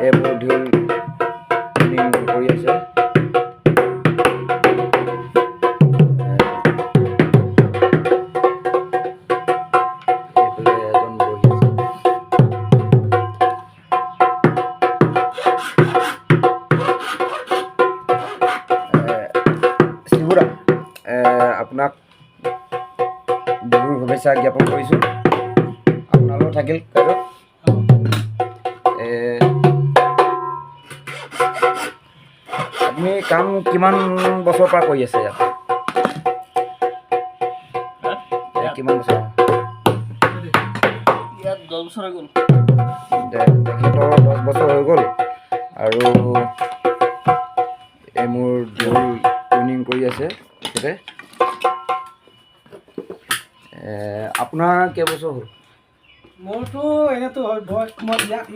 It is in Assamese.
এই মোৰ ঢোল টিউনিং কৰি আছে। এইফালে এজন বহি আছে। শিবুদা, আপোনাক বিহুৰ শুভেচ্ছা জ্ঞাপন কৰিছোঁ। আপোনালৈও থাকিল বাইদেউ। আপুনি কাম কিমান বছৰৰ পৰা কৰি আছে ইয়াত? কিমান বছৰ? ইয়াত 10 বছৰ হৈ গ'ল। তেখেতৰ 10 বছৰ হৈ গ'ল আৰু এই মোৰ ঢোল টিউনিং কৰি আছে তেখেতে। আপোনাৰ কেইবছৰ হ'ল? মোৰতো এনেতো হয় মই ইয়াত